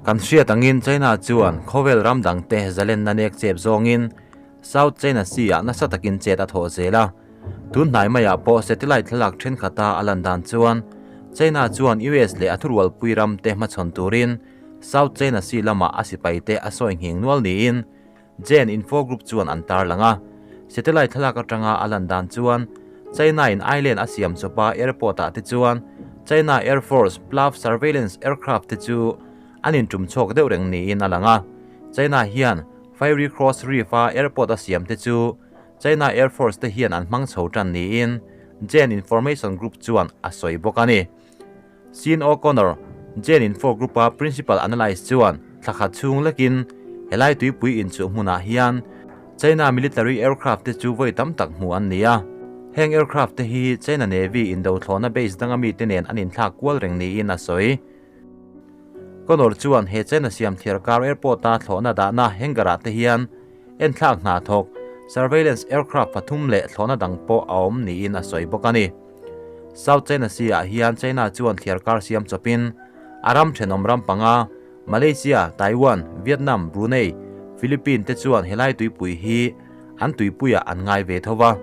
Kan hriat angin China chuan khawvel ram dangte zalenna nek chep zawngin South China Sea-ah nasa takin chet a thawh zel a. Tun hnai maiah pawh satellite thlalak thenkhat-a a lan dan chuan China chuan US leh a thurualpui ramte hmachhawn turin South China Sea lamah a sipaite a sawi nghing nual niin Jen Info Group chuan an tarlang a. Satellite thlalak atanga a lan dan chuan China-in island a siam chawpa airport-ah te chuan China Air Force Plav surveillance aircraft te chu an intum chhawk deuh reng niin a lang a. China hian Fiery Cross Reef-a airport a siam te chu China Air Force te hian an hmang chho tan niin Jen Information Group chuan a sawi bawk a ni. Sean O'Connor, Jen Info Group-a Principal Analyst chuan thla khat chhung lekin helai tuipui inchuh hmunah hian China military aircraft te chu vawi tam tak hmuh an ni a. Heng aircraft te hi China Navy indothlawhna base danga mite nen an inthlak kual reng niin a sawi. Connor chuan he China siam thiar kar airport-a thlawhna dahna hangar-ah te hian enthlak hna thawk surveillance aircraft pathum leh thlawhna dang pawh a awm niin a sawi bawk a ni. South China Sea-ah hian China chuan thliar kar siam chawpin a ram thenawm ram panga Malaysia, Taiwan, Vietnam, Brunei, Philippine te chuan helai tuipui hi an tuipuiah an ngai ve tho va.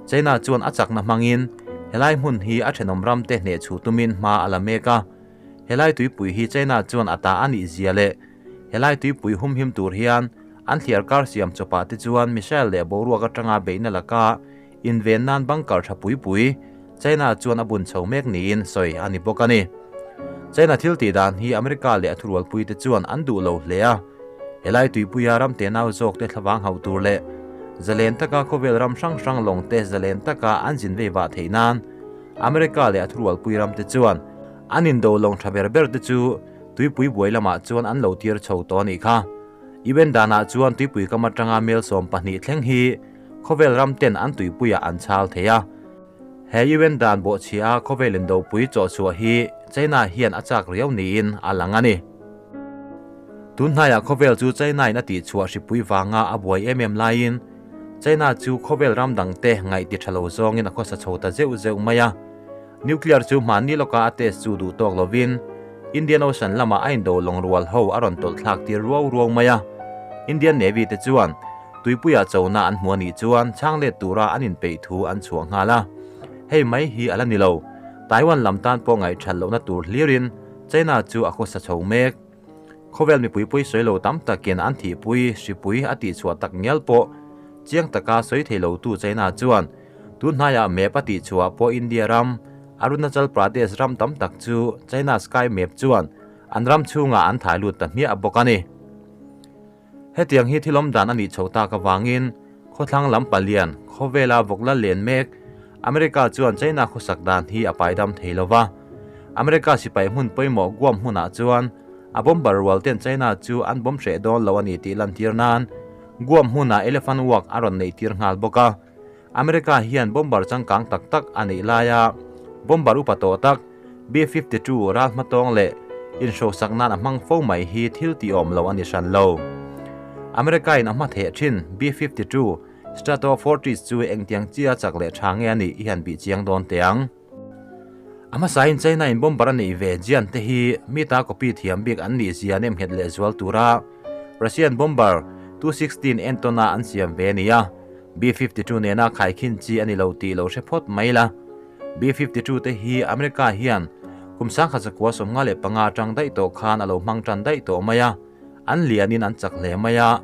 China chuan a chakna hmangin helai hmun hi a thenawm ramte hnehchhuh tumin hma a la mek a. Helai tuipui hi China chuan a ta a nih zia leh helai tuipui humhim tur hian an thliar kar siam chawpah te chuan missile leh boruak atanga beihna laka inven nan bunker tha pui pui China chuan a bun chho mek niin sawi a ni bawk a ni. China thil tih dan hi America leh a thurualpui te chuan an duh lo hle a, helai tuipuia ram tenau zawk te thlavang hauh tur leh zalen taka khawvel ram hrang hrang lawng te zalen taka an zin vei vah theih nan America leh a thurualpui ram te chuan An indo lawng tha ber ber te chu tuipui buai lamah chuan an lo tir chho tawh a nih kha. Event danah chuan tuipui kam atanga mel 12 thleng hi khawvel ram ten an tuipuiah an chhal thei a. He event dan bawhchhia a khawvel indopui chawhchhuah hi China hian a chak riau niin a lang a ni. Tun hnaiah khawvel chu China in a tihchhuah hripui vanga a buai em em laiin China chu khawvel ram dangte ngaih ti tha lo zawngin a khawsa chho ta zeuh zeuh mai a. Nuclear chu hmanni lawka a test chu duh tawk lovin Indian Ocean lamah a indo lawng rual ho a rawn tawlh thlak tir ruau ruau mai a. Indian Navy te chuan tuipuiah chona an hmu a nih chuan chhang let tura an inpeih thu an chhuah nghal a. Hei mai hi a la ni lo, Taiwan lam tan pawh ngaihthat lohna tur hlirin China chu a khawsa chho mek. Khawvel mipui pui sawi lo tam takin an thihpui hripui a tihchhuah tak ngial pawh chiang taka sawi thei lotu China chuan tun hnaiah map a tihchhuah pawh India ram, Arunachal Pradesh ram tam tak chu China Sky Map chuan an ram chhungah an thai lut ta hmiah bawk a ni. Hetiang hi thilawm dan a nih chho tak avangin khawthlang lam palian khawvela vawkla len mek America chuan China khawsak dan hi a paidam thei lo va. America sipai hmun pawimawh Guam hmunah chuan a bomber rual ten China chu an bawm hreh dawn lo a ni tih lantir nan Guam hmunah Elephant Walk a rawn neih tir nghal bawk a. America hian bomber changkang tak tak a neih laia bomber upa tawh tak B-52 ral hmatawng leh inhrosak nan a hmang fo mai hi thil tih awm lo a ni hran lo. America in a hma theh thin B-52 Stratofortress chu engtiang chia chak leh tha nge a nih i han bih chiang dawn teh ang. A hmasain China in bomber a neih ve Jian te hi mi ta copy thiam bik an nih zia nem nghet leh zual tura Russian bomber Tu-16 entawna an siam ve a ni a, B-52 nena khaikhin chi a ni lo tih lo hre phawt mai la. B-52 te hi America hian kum 1995 atang daih tawh khan a lo hmang tan daih tawh mai a, an lianin an chak hle mai a,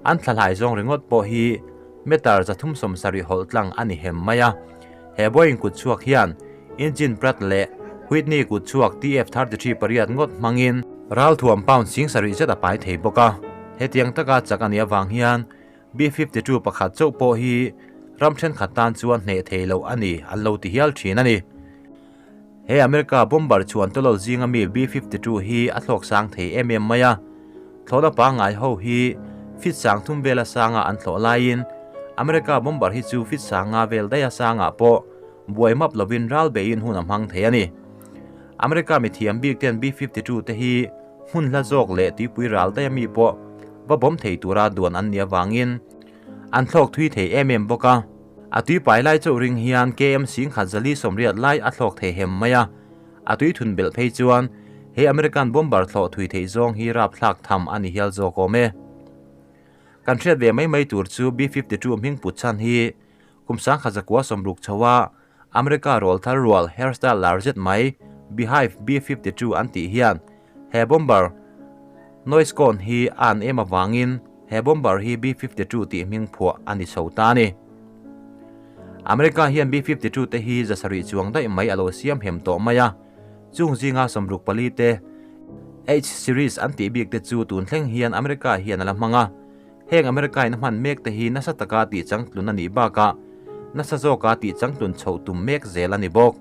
an thlahlai zawng ringawt pawh hi meter 370 hawlh tlang a ni hem mai a. He Boeing kut chhuak hian engine Pratt leh Whitney kut chhuak TF-33 pariat ngawt hmangin ralthuam pound 70,000 zet a pai thei bawk a. Hetiang taka chak a nih avang hian B-52 pakhat chauh pawh hi ram thenkhat tan chuan hneh thei loh a ni an lo ti hial thin a ni. He America bomber chhuan tawlawl zinga mi B-52 hi a thlawk sang thei em em mai a. Thlawhna pangngai ho hi fit sang thum vela sanga an thlawh laiin America bomber hi chu fit sanga vel daih a sangah pawh buai map lovin ral beiin hun a hmang thei a ni. America mithiam bik ten B-52 te hi hmun hla zawk leh tuipui ral daih a mi pawh va bawm thei tura duan an nih avangin an thlawk thui thei em em bawk a. A tui pai lai chauh ring hian KM 10,480 lai a thlawk thei hem mai a, a tui thun belh phei chuan He American bomber thlawh thui theih zawng hi rapthlak tham a ni hial zawk awm e. Kan hriat ve mai mai tur chu B-52 hming put chhan hi kum 1960 chhoa America rawlthar rual hairstyle lar zet mai Beehive B-52 an tih hian he bomber noise cone hi a an em avangin he bomber hi B-52 tih hming phuah a ni chho ta a ni. America hian B-52 te hi 700 chuang daih mai a lo siam hem tawh mai a, chung zinga 64 te H series an tih bik te chu tun thleng hian America hian a la hmang a. Heng America in a hman mek te hi nasa taka tih changtlun a nih bakah nasa zawka tih changtlun chhoh tum mek zel a ni bawk.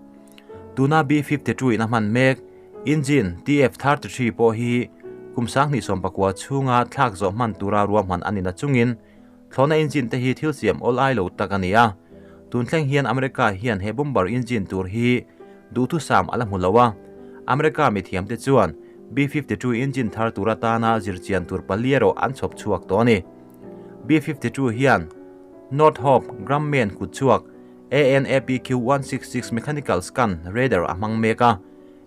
Tuna B-52 in a hman mek engine TF-33 pawh hi kum 2019 chhunga thlak zawh hman tura ruahman a ni na chungin thlawhna engine te hi thil siam awl ai lo tak a ni a. Tun thleng hian America hian he bomber engine tur hi duhthusam a la hmu lo a. America mithiam te chuan B-52 engine thar tur atana zirchian tur pali erawh an chhawp chhuak tawh a ni. B-52 hian Northrop Grumman kutchhuak AN/APQ-166 mechanical scan radar a hmang mek a.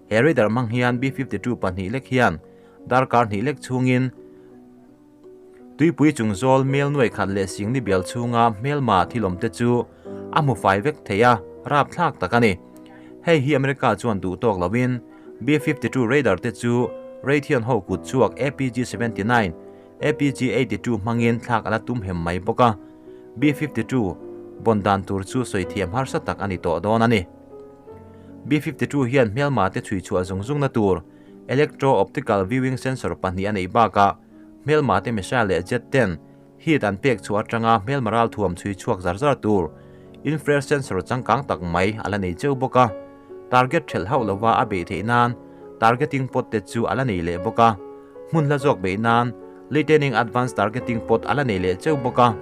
He radar hmang hian B-52 pahnih lek hian darkar hnih lek chhungin tuipui chung zawl mel nuai khat leh singni bial chhunga hmelma thilawm te chu a hmu fai vek thei a, rapthlak tak a ni. Hei hi America chuan duh tawk loin B-52 radar te chu Raytheon ho kut chhuak APG-79, APG-82 hmangin thlak a la tum hem mai bawk a. B-52 bawn dan tur chu sawi thiam harsa tak a ni tawh dawn a ni. B-52 hian hmelma te chhui chhuah zung zungna tur electro-optical viewing sensor pahnih a neih bakah hmelma te missile leh jet ten heat an pek chhuah atanga hmelma ral thuam chhui chhuak zar zar tur infrared sensor changkang tak mai a la nei cheu bawk a. Target thelh hauh lova a beih theih nan targeting pod te chu a la nei leh bawk a. Hmun hla zawk beih nan Lightning Advanced Targeting Pod a la nei leh cheu bawk a.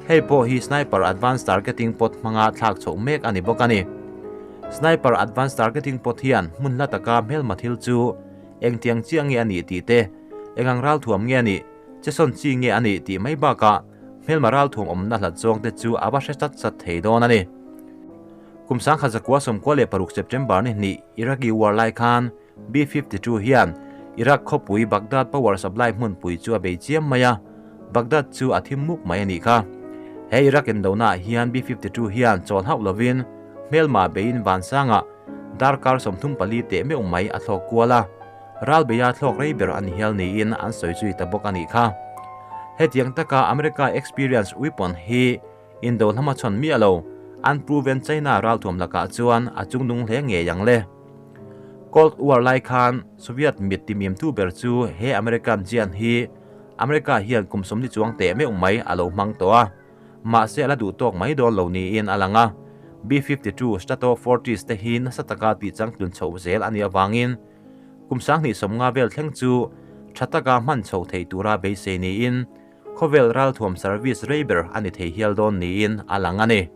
Hei pawh hi Sniper Advanced Targeting Pod hmanga thlak chhoh mek a ni bawk a ni. Sniper Advanced Targeting Pod hian hmun hla taka hmelma thil chu engtiang chiah nge a nih tih te, engang ralthuam nge a nih, chesawn chi nge a nih tih mai bakah hmelma ralthuam awmna hlat zawng te chu a va hre chat chat thei dawn a ni. Kum 1996 September ni hnih Iraqi War lai khan B-52 hian Iraq khawpui Baghdad power supply hmunpui chu a bei chiam mai a, Baghdad chu a thim muk mai a nih kha. He Iraq indonaah hian B-52 hian chawl hauh lovin hmelma beiin vansangah darkar 34 teh meuh mai a thlawk kual a, ralbeia thlawk rei ber a ni hial niin an sawi zui ta bawk a nih kha. Hetiang taka America experience weapon hi indo hlama chhawn miah lo, unproven China ralthuam lakah chuan a chungnung hle ngei ang le. Cold War lai khan Soviet mit timimtu ber chu he American jian hi America hian kum 40 chuang teh meuh mai a lo hmang tawh a, mahse a la duh tawk mai dawn lo niin a lang a. B-52 Stratofortress te hi nasa taka tih changtlun chhoh zel a nih avangin kum 2050 vel thleng chu tha taka hman chhoh theih tura beisei niin khawvel ralthuam service rei ber a ni thei hial dawn niin a lang a ni.